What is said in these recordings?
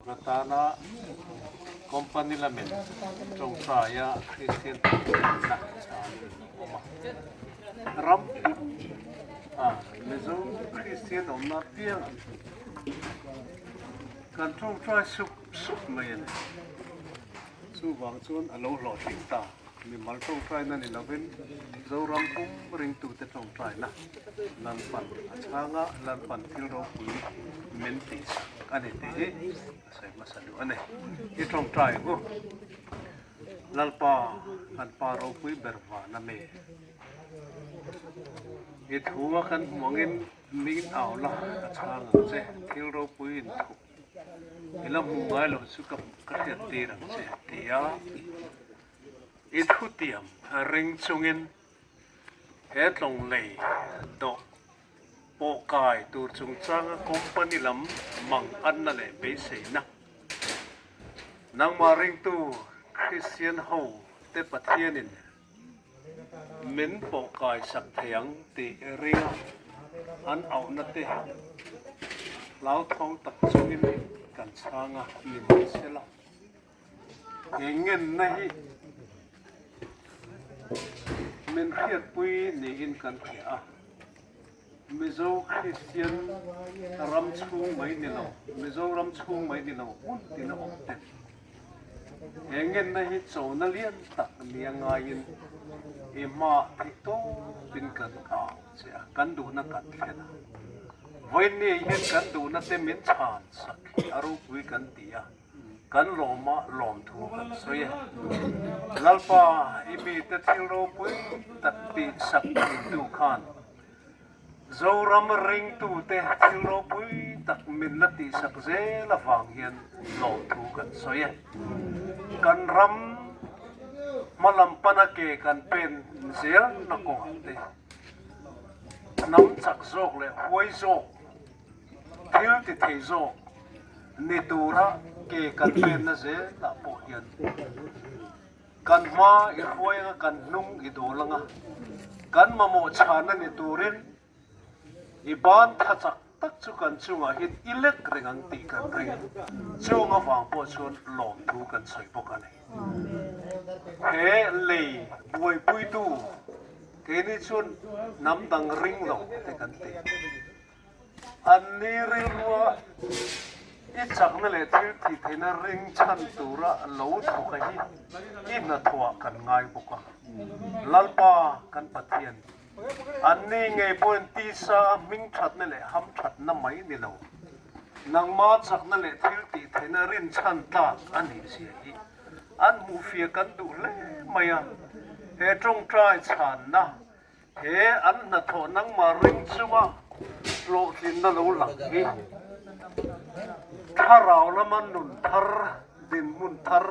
tur atana company lamin tawngtaia Kristian tawngtaina changin a awm a. Ram pum a Mizo Kristian awmna apiangah kan tawngtai sup sup mai a ni. Chuvang chuan a lo hlawhtling ta. Mimal tawngtaina ni lovin Zoram pum ringtute tawngtaina Lalpan a chhang a, Lalpan thil ropui min tihsak a ni tih hi a sawi hmasa duh a ni. I tawngtai ang u. Lalpa, kan Pa ropui ber van a mi. I thu a kan hmuh angin min au la, ka chhang ang che. Thil ropui inthup i la hmuh ngai loh chu ka hriat tir ang che tia i thutiam ring chungin he tlawng lei dawh pawh kai tur chungchanga company lam mang anna leh beiseina nangmah ringtu Kristian ho te Pathianin min pawh kai sak thei ang tih ringa an auhna te hlauthawng tak chungin kan chhang a ni mai sela. He ngenna hi min hriatpui niin kan hria a, Mizo Kristian ram chhung mai ni lo, Mizoram chhung mai ni lo hmun tina awm ten he ngenna hi chona lian tak nia ngaiin i hmaah theih tawpin kan au che a, kan duhna kan thlen a. Vawiinni hian kan duhna te min chhan sak hi a ropui kan ti a. Kan lawma lawmthu kan sawi e. Lalpa, i mite thil ropui tak tih sak thintu khan Zoram ringtute thil ropui tak min la tihsak zel avang hian lawmthu kan sawi e. Kan ram hmalam pana ke kan pen zelna kawngah te hnam chak zawk leh huai zawk Thil ti thei zawk ni tura ke kan penna zelah pawh hian kan hma i hruai anga kan hnung i dawl anga kan mamawh chhana ni turin i ban tha chak tak chu kan chungah hian i lek reng ang tih kan ring. Chung avang pawh chuan lawmthu kan sawi bawk a ni. He lei buaipuitu keini chuan hnam dang ring lo te kan ti. An ni rilrua i chakna leh thil tih theihna ring chhan tura lo thawk a hi i hnathawhah kan ngai bawk a. Lalpa kan Pathian, an ni ngei pawhin tisa a hming thatna leh ham thatna mai ni lo, nangma chakna leh thil tih theihna rinchhan tlak a nih zia hi an hmuhfiah kan duh hle mai a. He tawngtai chhanna He an hnathawh nangmah ring chunga hlawhtlinna lo lang hi thlarau lama nun thar, dinhmun thar,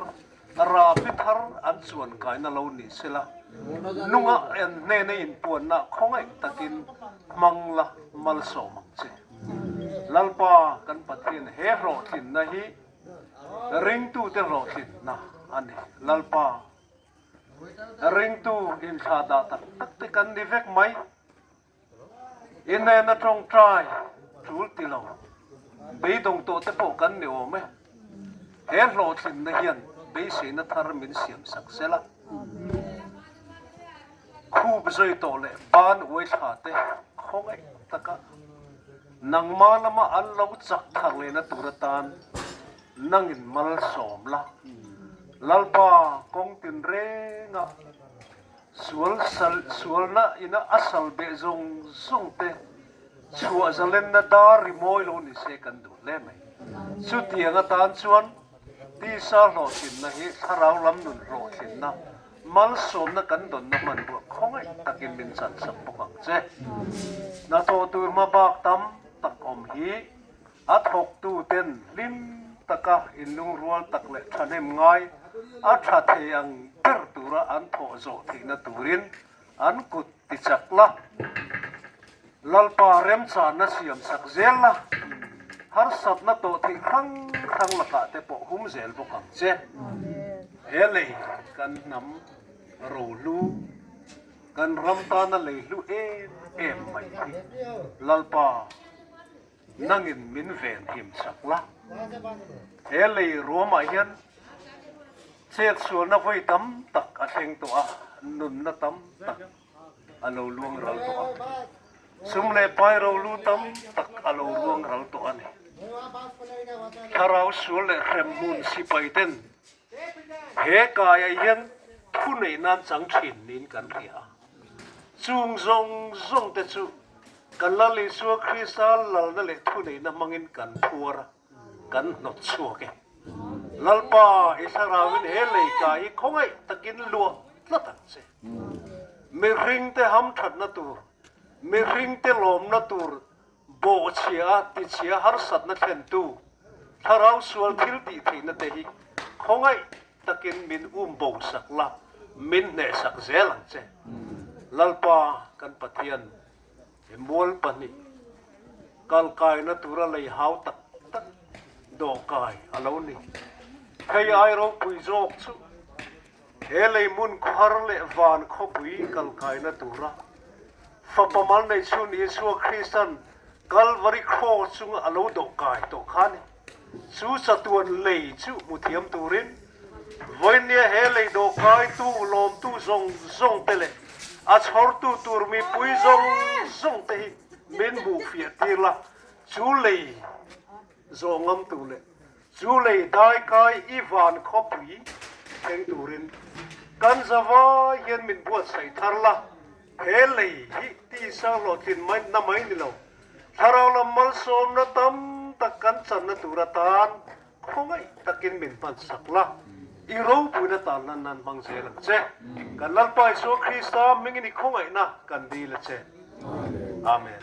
rabi thar an chuan kaina lo ni sela, nunga en hnena inpuanna khawngaih takin hmang la malsawm ang che. Lalpa kan Pathian he hlawhtlinna hi ringtute hlawhtlinna a ni. Lalpa. Ringtu inthlah dah tak tak te kan ni vek mai. I hnena tawngtai tul ti lo, beidawng tawh te pawh kan ni awm e. He hlawhtlinna hian beiseina thar min siam sak sel a. Khup zui tawh leh ban uai thla te khawngaih taka nangma lama an lo chak thar lehna tur atan Nangin malsawm la, Lalpa kawng tinrengah sual sal sualna ina a sal beh zawng zawng te chhuah zalenna dar ri mawi lo ni se kan duh hle mai. Chutiang atan chuan tisa hlawhtlinna hi thlarau lam nun hlawhtlinna malsawmna kan dawnna hmanrua khawngaih takin min chansak bawk ang che. Hnathawh tur hma bak tam tak awm hi A thawktuten hlim taka inlungrual tak leh thahnem ngai a tha thei ang ber tura an thawh zawh theihna turin an kut tichak la, Lalpa remchanna siam sak zel la, harsatna tawh theih hrang hrang lakah te pawh hum zel bawk ang che. He lei kan hnam rohlu, kan ram tana lei hlu em em mai hi Lalpa. Nangin min ven him sak la. He lei ruamah hian chetsualna vawi tam tak a thleng tawh a, nunna tam tak a lo luang ral tawh a. Sum leh pai rolu tam tak a lo ruang ral tawh a ni. Thlarau sual leh hremhmun sipai ten he kaiah hian thu neih nan chang thin niin kan hria a. Chung zawng zawng te chu kan Lal Isua Krista lalna leh thu neihna hmangin kan phuar a, kan hnawt chhuak e. Lalpa, i thlarauin he leika hi khawngaih takin luah tlat ang che. Mihringte hamthatna tur, mihringte lawmna tur bawhchhia a tichhia harsatna thlentu thlarau sual thil tih theihna te hi khawngaih takin min um bo sak la, min hnehsak zel ang che. Lalpa kan Pathian, he mual pahnih kalkaina tura lei hau tak tak dawhkai a lo ni. Hei ai ropui zawk chu He lei hmun khawhar leh van khawpui kalkaina tura Fapa mal nei chhun Isua Kristan Kalvari Kraws chunga a lo dawhkai tawh kha ni. Chu chatuan lei chu hmu thiam turin vawinia he lei dawhkaitu lawmtu zawng zawng te leh a chhawrtu tur mipui zawng zawng te hi min hmuh fiah tir la, chu lei zawh ngam tur leh Chu lei daikai i van khawpui thleng turin kan zavai hian min buatsaih thar la, he lei hi tisa hlawhtlin mai na mai ni lo, thlarau lam malsawmna tam tak kan channa tur atan khawngaih takin min hmansak la, i ropuina tan lan nan hmang zel ang che. Kan Lalpa Isua Krista hmingin i khawngaihna kan dil a che. Amen.